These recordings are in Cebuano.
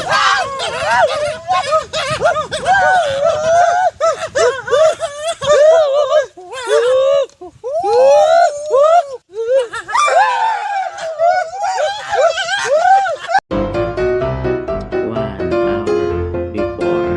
1 hour before.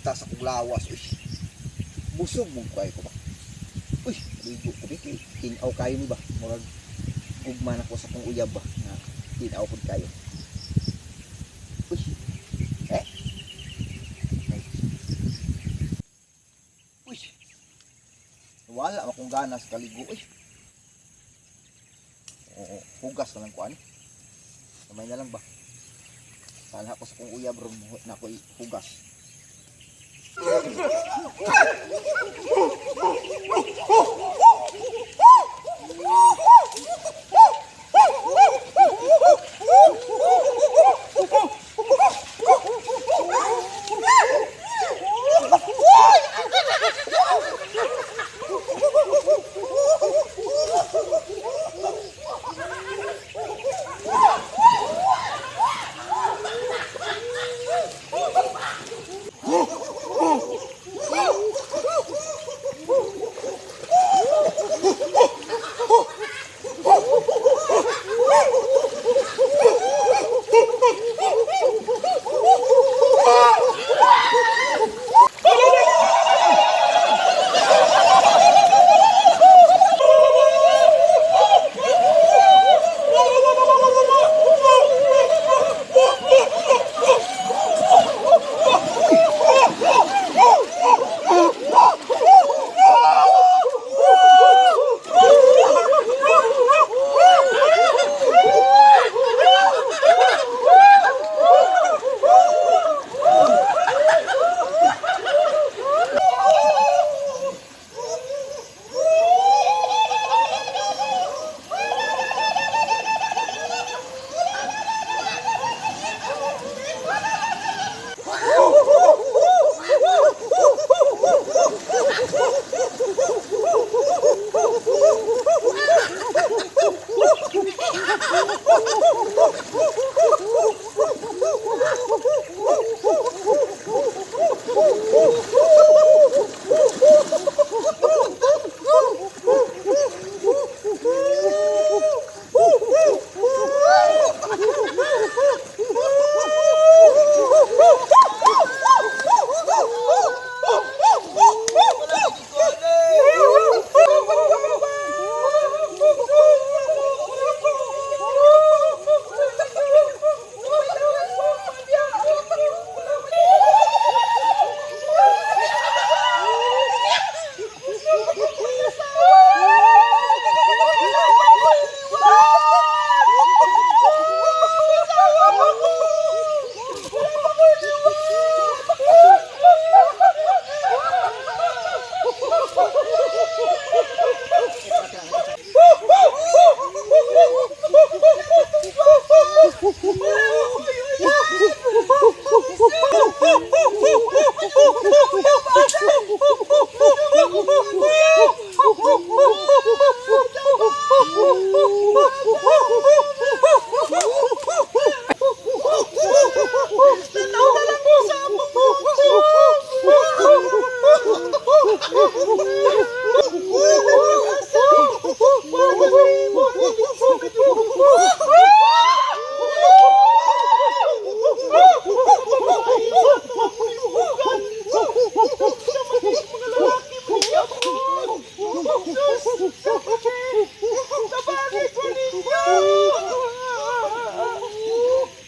Sakta sa kong lawas. Uy. Busog mo kayo ko ba? Uy, ligo ko bi kay tinaw kayo ni ba? Murag gugma na ko sa kong uyab ba na tinaw pud kayo. Uy. Eh. Ay. Uy. Wala akong gana sa kaligo. Uy. Oo, hugas na lang ko ani. Kamay na lang ba? Sana ko sa kong uyab ron na ko hugas.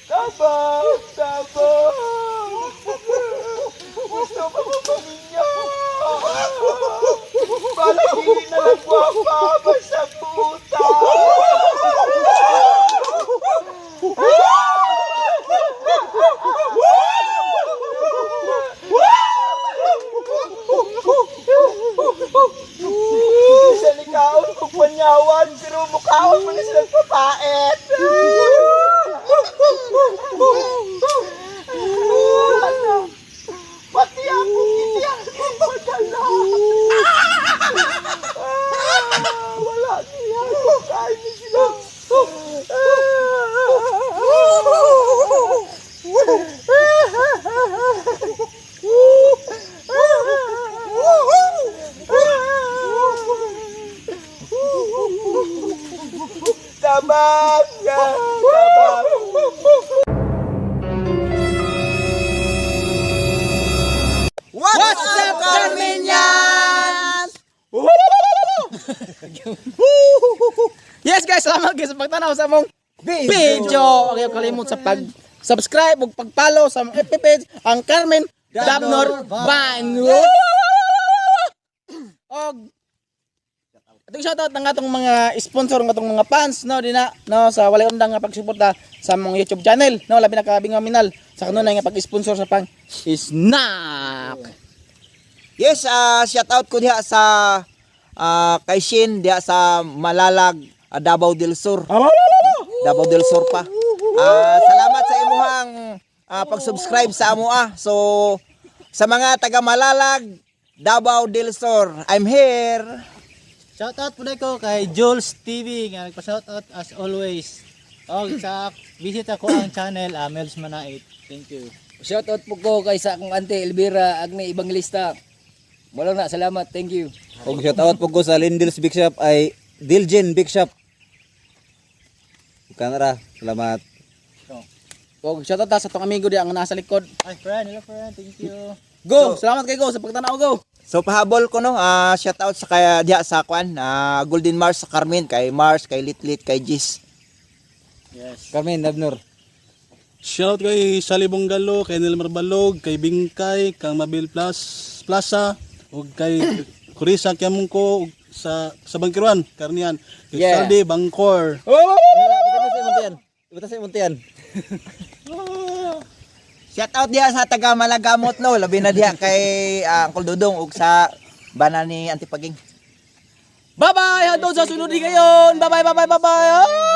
Tabang! Tabang! Gusto ko puminyo! Bala dili na lang gwapa basta puta! Isa ni kaon kung panyawan pero mukhaon mo na silang papait. Pati ako, hindi ako magala. Ah, wala niya. Kain ni sila. Tabang! Tabang! What's up, Carminians? Yes guys, salamat guys sa pagtanaw sa among video. Huwag kayo kalimot sa pag subscribe ug pag-follow sa among FB page, ang Carmen Dabnor Ban. Og atong shoutout ng atong mga sponsor ng atong mga fans, no, dina, no, sa walay undang nga pagsuporta sa among YouTube channel, no, labi na ka Binga Minal sa kanunay nga pag-sponsor sa pang snack. Yes, shout out ko diha sa kay Shin diha sa Malalag, Davao del Sur. Davao del Sur pa. Salamat sa imuhang pag-subscribe sa amoa. So sa mga taga Malalag, Davao del Sur, I'm here. Shoutout po na ko kay Jules TV nga nagpa-shoutout as always. Og sa visit ako ang channel, Mels Manait. Thank you. Shoutout po ko kay sa akong ante Elvira Agne Evangelista. Wala na, salamat. Thank you. Og shout out po ko sa Lindels Big Shop ay Dilgen Big Shop. Kanara, salamat. Og shoutout ta sa atong amigo diha nga nasa likod. Ay, friend, hello friend. Thank you. Go, salamat kay go sa pagtanaw, go. So pahabol ko, no, shout out sa kaya diha sa kwan, Golden Mars sa Carmen, kay Mars, kay Litlit, kay Jis. Yes. Carmen Dabnor. Shoutout kay Sally Bonggalo, kay Neil Marbalog, kay Bingkay, kang Mabel Plus, Plaza, ug kay Kurisa Kiamungko ug sa Bangkiruan, Karnian. Kay Saldi Bangkor. Ibatan sa Muntian. Ibatan sa Muntian. Shout out diha sa taga Malagamot, no, labi na diha kay Uncle Dudong ug sa bana ni Antipaging. Bye-bye! Hantod sa sunod di kayon! Bye-bye, bye-bye, bye-bye!